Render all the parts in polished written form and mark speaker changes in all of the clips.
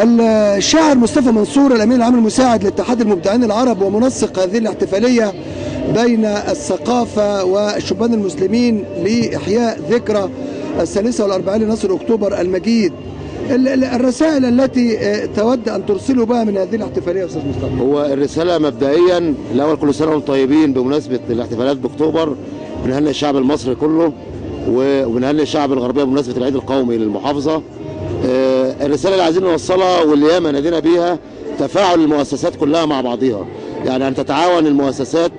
Speaker 1: الشاعر مصطفى منصور الأمين العام المساعد لاتحاد المبدعين العرب ومنسق هذه الاحتفالية بين الثقافة والشبان المسلمين لإحياء ذكرى 43 لنصر أكتوبر المجيد، الرسائل التي تود أن ترسلوا بها من هذه الاحتفالية أستاذ مصطفى؟
Speaker 2: هو الرسالة مبدئيا الأول كل سنة وانتم طيبين بمناسبة الاحتفالات بأكتوبر، بنهنئ الشعب المصري كله وبنهنئ الشعب الغربية بمناسبة العيد القومي للمحافظة. الرسالة اللي عايزين نوصلها واللي ياما نادينا بيها تفاعل المؤسسات كلها مع بعضيها، يعني أن تتعاون المؤسسات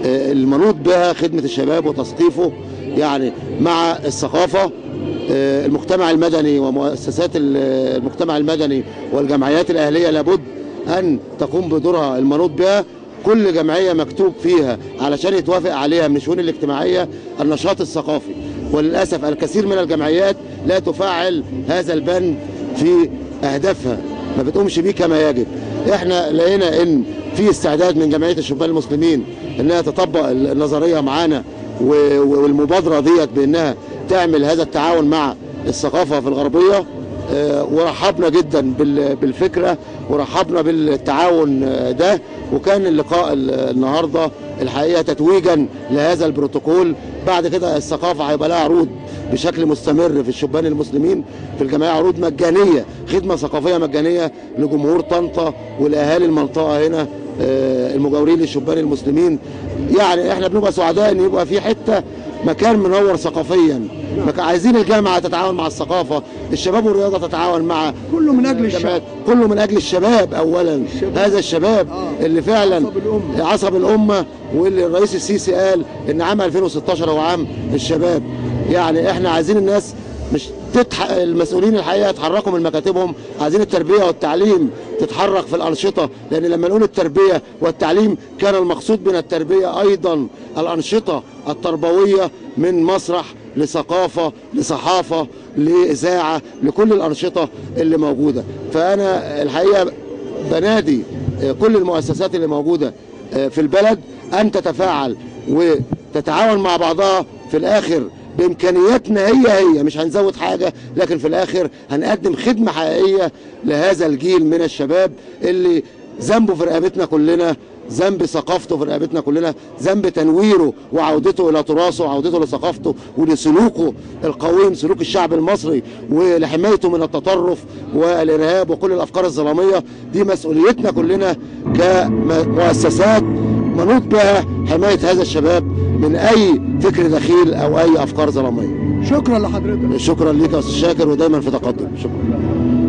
Speaker 2: المنوط بها خدمة الشباب وتثقيفه، يعني مع الثقافة، المجتمع المدني ومؤسسات المجتمع المدني والجمعيات الأهلية لابد أن تقوم بدورها المنوط بها. كل جمعية مكتوب فيها علشان يتوافق عليها من الشؤون الاجتماعية النشاط الثقافي، وللأسف الكثير من الجمعيات لا تفعل هذا البند في أهدافها، ما بتقومش بيه كما يجب. احنا لقينا ان في استعداد من جمعية الشبان المسلمين انها تطبق النظرية معانا والمبادرة ديت بانها تعمل هذا التعاون مع الثقافة في الغربية، ورحبنا جدا بالفكرة ورحبنا بالتعاون ده، وكان اللقاء النهارده الحقيقة تتويجا لهذا البروتوكول. بعد كده الثقافة هيبقى لها عروض بشكل مستمر في الشبان المسلمين في الجمعية، عروض مجانية، خدمة ثقافية مجانية لجمهور طنطا والاهالي المنطقة هنا المجاورين للشبان المسلمين. يعني احنا بنبقى سعداء ان يبقى في حتة مكان منور ثقافيا، عايزين الجامعة تتعاون مع الثقافة، الشباب والرياضة تتعاون مع
Speaker 1: كله من اجل الشباب،
Speaker 2: كله من اجل الشباب اولا الشباب. هذا الشباب اللي فعلا عصب الامة، عصب الامة، واللي الرئيس السيسي قال ان عام 2016 هو عام الشباب. يعني احنا عايزين الناس مش المسؤولين الحقيقة يتحركوا من مكاتبهم، عايزين التربية والتعليم تتحرك في الانشطة، لان لما نقول التربية والتعليم كان المقصود من التربية ايضا الانشطة التربوية من مسرح لثقافة لصحافه لاذاعة لكل الانشطة اللي موجودة. فانا الحقيقة بنادي كل المؤسسات اللي موجودة في البلد ان تتفاعل وتتعاون مع بعضها، في الاخر بامكانياتنا هي مش هنزود حاجة، لكن في الاخر هنقدم خدمة حقيقية لهذا الجيل من الشباب اللي ذنبه في رقبتنا كلنا، ذنب ثقافته في رقبتنا كلنا، ذنب تنويره وعودته الى تراثه وعودته لثقافته ولسلوكه القويم، سلوك الشعب المصري، ولحمايته من التطرف والارهاب وكل الافكار الظلاميه. دي مسؤوليتنا كلنا كمؤسسات منوط بها حماية هذا الشباب من اي فكر دخيل او اي افكار ظلامية.
Speaker 1: شكرا لحضرتك.
Speaker 2: شكرا ليك يا استاذ شاكر، ودايما في تقدم. شكرا.